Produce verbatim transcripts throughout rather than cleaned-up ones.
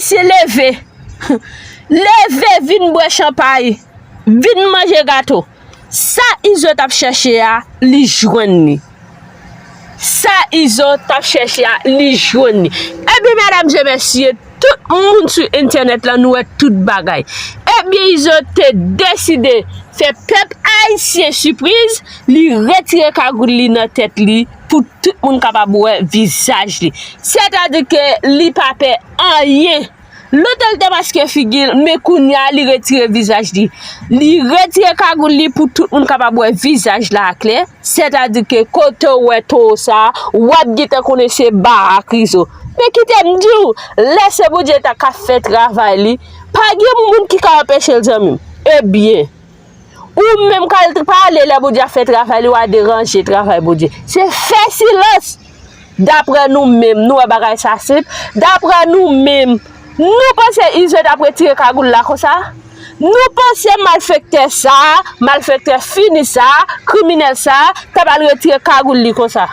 Mesye leve. Leve vin bwè chanpay. Vin manje gato. Sa Izo t ap chèche a, li jwenn li. Sa Izo t ap chèche a, li jwenn li. Ebyen, medam e mesye, tout moun sou entènèt la, nou wè tout bagay. Ebyen, Izo te deside fè pèp ayisyen sipriz, li retire kagoul li nan tèt li pou tout moun kapab wè vizaj li. Sètadi ke li pa pè anyen. Lontan l te maske figi l, men kounye a li retire vizaj li. Li retire kagoul li pou tout moun kapab wè vizaj la aklè. Sètadi ke kote w wè towo sa a, w ap gentan konnen se barak Izo. Men kite m di w, lè se Bondye ta ka fè travay li, pa gen moun ki ka anpeche l, zanmi m. Ebyen, ou menm k al pale lè Bondye ap fè travay li, w a deranje travay Bondye. Se fè silans. Daprè nou menm, nou wè bagay sa senp. Daprè nou menm, nou panse Izo t ap retire kagoul la konsa? Nou panse malfektè sa a, malfektè fini sa a, kriminèl sa a, t ap al retire kagoul li konsa?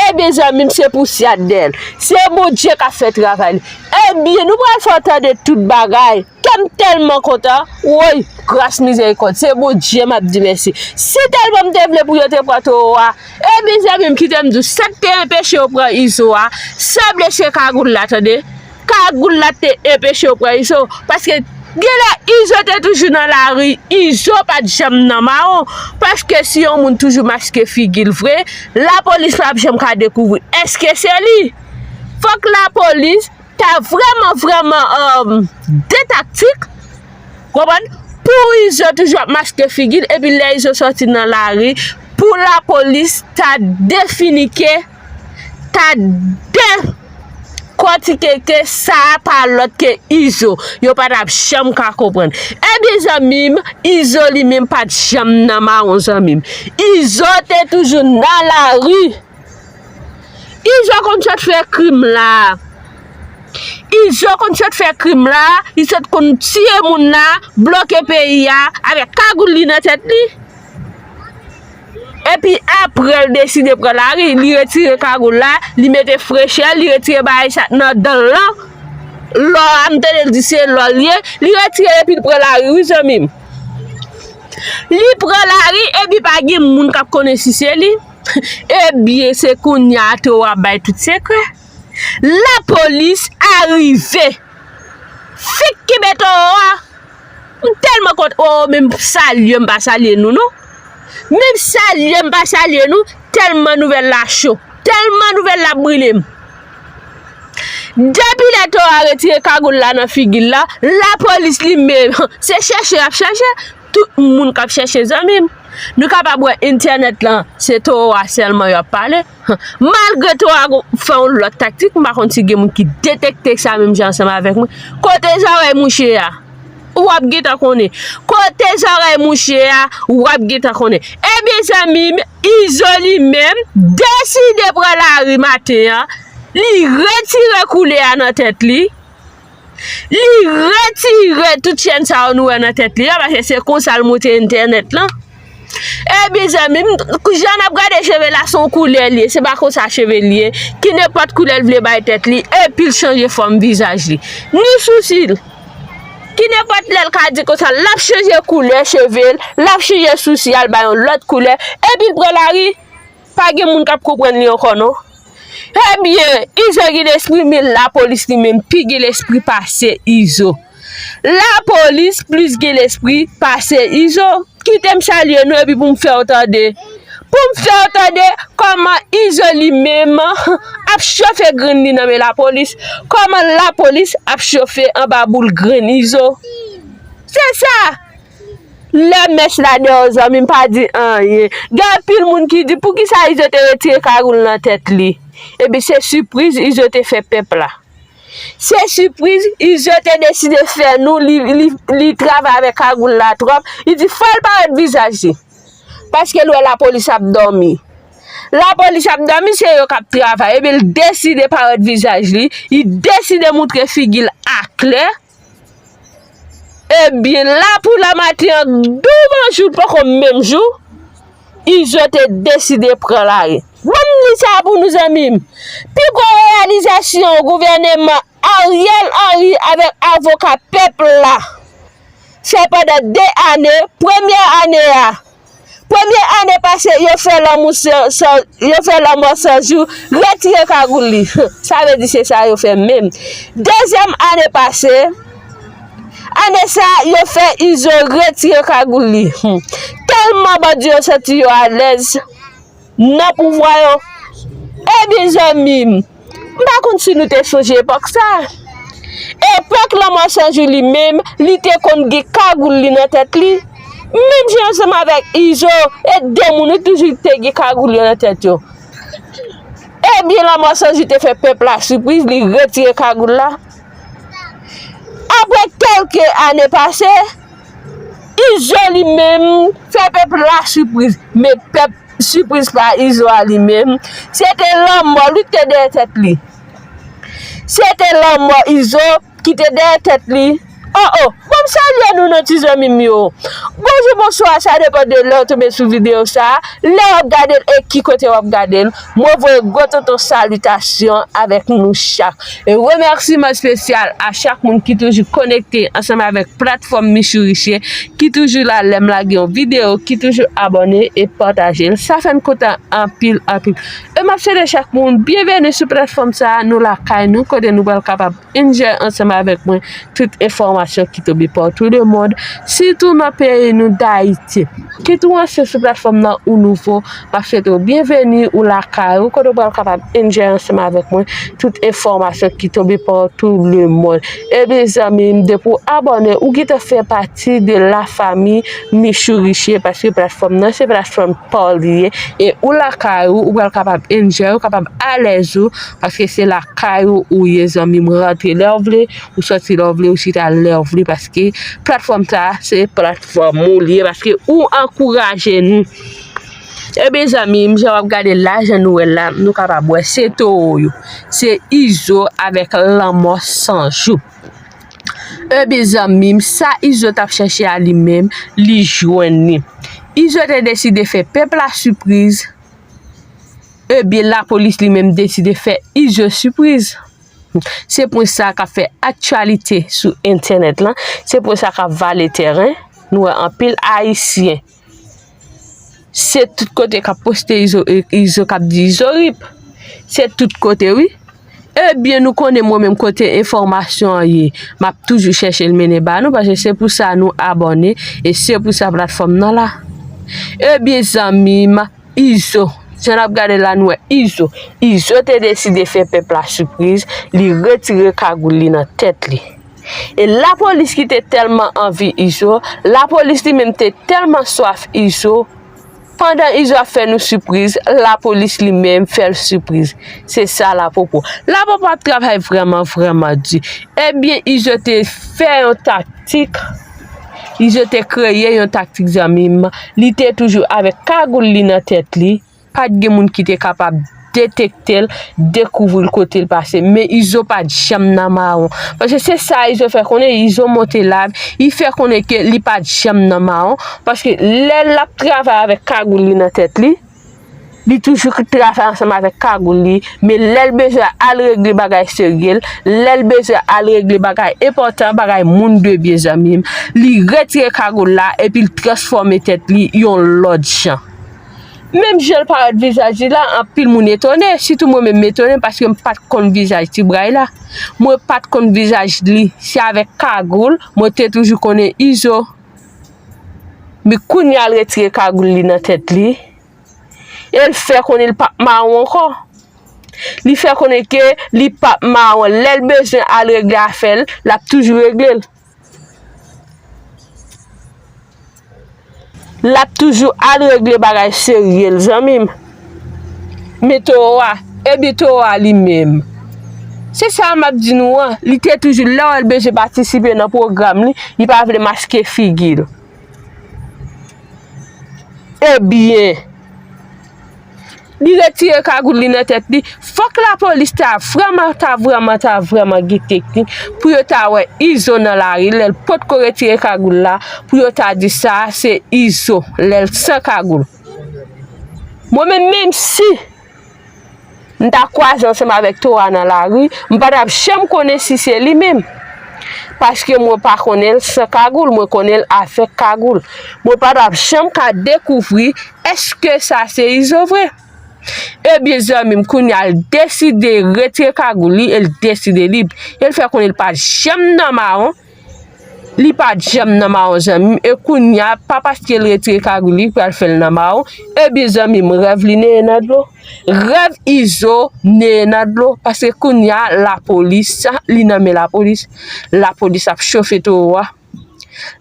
Ebyen, zanmi m, se pousyè dèyè l. Se Bondye k ap fè travay li. Ebyen, nou pral fè w tande tout bagay. Kè m tèlman kontan, woy, gras mizèrikòd, se Bondye m ap di mèsi. Si tèlman m te vle pou yo te pran towo a, ebyen, zanmi m, kite m di w, sa k te anpeche yo pran Izo a, sanble se kagoul la, tande. Kagoul la te anpeche yo pran Izo, paske genlè Izo te toujou nan lari, Izo pa t janm nan mawon, paske si yon moun toujou maske figi l vre, lapolis p ap janm ka dekouvri èske se li. Fòk lapolis ta vrèman, vrèman, um, de taktik, konprann? Pou Izo toujou ap maske figi l, epi lè Izo sòti nan lari, pou lapolis ta definike, ta dekòtike ke sa a pa lòt ke Izo. Yo pa t ap janm ka konprann. Ebyen, zanmi m, Izo li menm pa t janm nan mawon, zanmi m. Izo te toujou nan lari. Izo konn sot fè krim la. Izo konn sot fè krim la, li sot konn tiye moun la, bloke peyi a, avèk kagoul li nan tèt li. Epi apre l deside pran lari, li retire kagoul la, li mete frechè, li retire bagay sa nan dan l lan. Lò a, m tande l di se lò l ye, li retire epi l pran lari, wi, zanmi m. Li pran lari, epi pa gen moun k ap konnen si se li. Ebyen, se kounye a towo a bay tout sekrè. Lapolis arive. Fik kenbe towo a. M tèlman kontan. Oh, men m salye, m pa salye nou, non. Men m salye, m pa salye nou. Tèlman nouvèl la cho. Tèlman nouvèl la brile m. Depi lè towo a retire kagoul la nan figi l la, lapolis li menm, se chèche y ap chèche. Tout moun k ap chèche, zanmi m. Nou kapab wè entènèt lan, se towo a sèlman y ap pale. Malgre towo a gon, fè yon lòt taktik, m pa konn si gen moun ki detekte sa menm jan ansanm avèk mwen. Kote zòrèy mouche a? W ap gentan konnen. Kote zòrèy mouche a? W ap gentan konnen. Ebyen, zanmi m, Izo li menm deside pran lari maten an. Li retire koulè a nan tèt li. Li retire tout chèn sa yo nou wè nan tèt li a, paske se konsa l moute entènèt lan. Ebyen, zanmi m, jan n ap gade cheve la, se yon koulè l ye, se pa konsa cheve l ye. Ki nenpòt koulè l vle bay tèt li, epi l chanje fòm vizaj li. Ni sousi l. Ki nenpòt lè l ka di konsa, l ap chanje koulè cheve l, l ap chanje sousi a, l bay yon lòt koulè, epi l pran lari. Pa gen moun k ap konprann li ankò, non. Ebyen, Izo gen lespri, men lapolis li menm pi gen lespri pase Izo. Lapolis plis gen lespri pase Izo. Kite m salye nou epi pou m fè w tande. Pou m fè w tande kòman Izo li menm ap chofe grenn li nan men lapolis. Kòman lapolis ap chofe anba boul grenn Izo. Se sa! Lè mèch la deyò, zanmi m, pa di anyen. Gen anpil moun ki di, poukisa Izo te retire kagoul nan tèt li? Ebyen, se sipriz Izo te fè pèp la. Se sipriz Izo te deside fè nou, li, li, li travay avèk kagoul la twòp. Li di, fò l parèt vizaj li. Paske l wè lapolis ap dòmi. Lapolis ap dòmi, se yo k ap travay. Ebyen, l deside parèt vizaj li. Li deside moutre figi l aklè. Ebyen, la pou la maten an, douvan jou l poko menm jou, Izo te deside pran lari. Ban m di sa pou nou, zanmi m. Pi gwo reyalizasyon gouvèneman Ariel Henry avèk avoka pèp la fè pandan de ane. Premye ane a, premye ane pase, yo fè lanmò san, san, yo fè lanmò san jou, retire kagoul li. Sa vle di se sa yo fè menm. Dezyèm ane pase, ane sa, yo fè Izo retire kagoul li. Hmm. Tèlman bandi yo santi yo alèz nan pouvwa yo. Ebyen, zanmi m, m pa konn si nou te sonje epòk sa. Epòk Lanmò San Jou li menm, li te konn gen kagoul li nan tèt li. Menm jan ansanm avèk Izo, e de moun wi toujou te gen kagoul yo nan tèt yo. Ebyen, Lanmò San Jou te fè pèp la sipriz, li retire kagoul la. Apre kèlke ane pase, Izo li menm fè pèp la sipriz. Men pèp sipriz pa Izo a li menm, se te lanmò li ki te dèyè tèt li. Se te lanmò Izo ki te dèyè tèt li. Oh, oh, bon, m salye nou non, ti zanmi m yo. Bonjou, bonswa, sa depann de lè w tonbe sou videyo sa a, lè w ap gade l e ki kote w ap gade l. Mwen voye gwo tonton salitasyon avèk nou chak. E remèsiman espesyal a chak moun ki toujou konekte ansanm avèk platfòm Michou Riche, ki toujou la lè m lage yon videyo, ki toujou abòne e pataje l. Sa fè n kontan anpil, anpil. E m ap swete chak moun byenveni sou platfòm sa a, nou lakay nou, kote nou pral kapab enjoy ansanm avèk mwen tout enfòmasyon ki tonbe partout le monde, sitou nan peyi nou Dayiti. Kit ou ansyen sou platfòm nan ou nouvo, m ap swete w byenveni, ou lakay ou, kote w pral kapab enjoy ansanm avèk mwen tout enfòmasyon ki tonbe partout le monde. Ebyen, zanmi m, depi w abòne, ou gentan fè pati de la famille Michou Riche, paske platfòm nan se platfòm pa w li ye, e ou lakay ou, ou pral kapab enjoy, ou kapab alèz ou, paske se lakay ou ou ye, zanmi m, rantre lè w vle, ou sòti lè w vle, ou chita lè w vle, paske platfòm sa a, se platfòm ou li ye, paske ou ankouraje nou. Ebyen, zanmi m, jan w ap gade la, jan nou wè la, nou kapab wè se towo yo. Se Izo avèk Lanmò San Jou. Ebyen, zanmi m, sa Izo t ap chèche a li menm, li jwenn li. Izo te deside fè pèp la sipriz. Ebyen, lapolis li menm deside fè Izo sipriz. Se pwen sa k ap fè aktyalite sou entènèt lan. Se pwen sa k ap vale tèren. Nou wè anpil Ayisyen, se tout kote k ap poste Izo, Izo k ap di Izo rip. Se tout kote, wi. Ebyen, nou konnen mwen menm kote enfòmasyon an ye, m ap toujou chèche l mennen ba nou, paske se pou sa nou abòne, e se pou sa platfòm nan la. Ebyen, zanmi m, Izo. Jan n ap gade la, nou wè Izo. Izo te deside fè pèp la sipriz, li retire kagoul li nan tèt li. E lapolis ki te tèlman anvi Izo, lapolis li menm te tèlman swaf Izo, pandan Izo ap fè nou sipriz, lapolis li menm fè l sipriz. Se sa Lapopo. Lapopo ap travay vrèman, vrèman di. Ebyen, Izo te fè yon taktik. Izo te kreye yon taktik, zanmi m. Li te toujou avèk kagoul li nan tèt li. Pa t gen moun ki te kapab detekte l, dekouvri l kote l pase. Men Izo pa t janm nan mawon. Paske se sa Izo fè konnen, Izo monte live, li fè konnen ke li pa t janm nan mawon. Paske lè l ap travay avèk kagoul li nan tèt li, li toujou travay ansanm avèk kagoul li, men lè l bezwen al regle bagay serye, lè l bezwen al regle bagay enpòtan, bagay moun de byen, zanmi m, li retire kagoul la epi l transfòme tèt li yon lòt jan. Menm jan l parèt vizaj li la, anpil moun etone, sitou mwen menm m etone paske m pa t konn vizaj ti bray la. Mwen pa t konn vizaj li, se avèk kagoul, mwen te toujou konnen Izo. Men kounye a l retire kagoul li nan tèt li, e l fè konnen l p ap mawon ankò. Li fè konnen ke li p ap mawon. Lè l bezwen al regle afè l, l ap toujou regle l. L ap toujou al regle bagay serye l, zanmi m. Men towo a, ebyen towo a li menm. Se sa m ap di nou an, li te toujou, lè w wè l bezwen patisipe nan pwogram li, li pa vle maske figi l. Ebyen, li retire kagoul li nan tèt li. Fòk lapolis ta vrèman, ta vrèman, ta vrèman gen teknik pou yo ta wè Izo nan lari lè l potko retire kagoul la, pou yo ta di sa se Izo lè l san kagoul. Mwen menm, menm si m ta kwaze ansanm avèk Towa nan lari, m pa t ap janm konnen si se li menm. Paske mwen pa konnen l san kagoul, mwen konnen l avèk kagoul. Mwen pa t ap janm ka dekouvri èske sa se Izo vre. Ebyen, zanmi m, kounye a l deside retire kagoul li e l deside lib. E l fè konnen l pa t janm nan mawon. Li pa t janm nan mawon, zanmi m. E kounye a, pa paske l retire kagoul li pral fè l nan mawon. Ebyen, zanmi m, rèv li neye nan dlo. Rèv Izo neye nan dlo. Paske kounye a, lapolis, li nan men lapolis. Lapolis ap chofe towo a.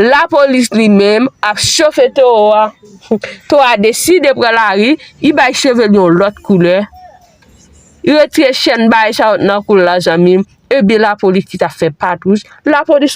Lapolis li menm ap chofe towo a. Towo a deside pran lari, li bay cheve l yon lòt koulè. Li retire chèn bagay sa yo nan kou l la, zanmi m. Ebyen, lapolis ki t ap fè patwouj, lapolis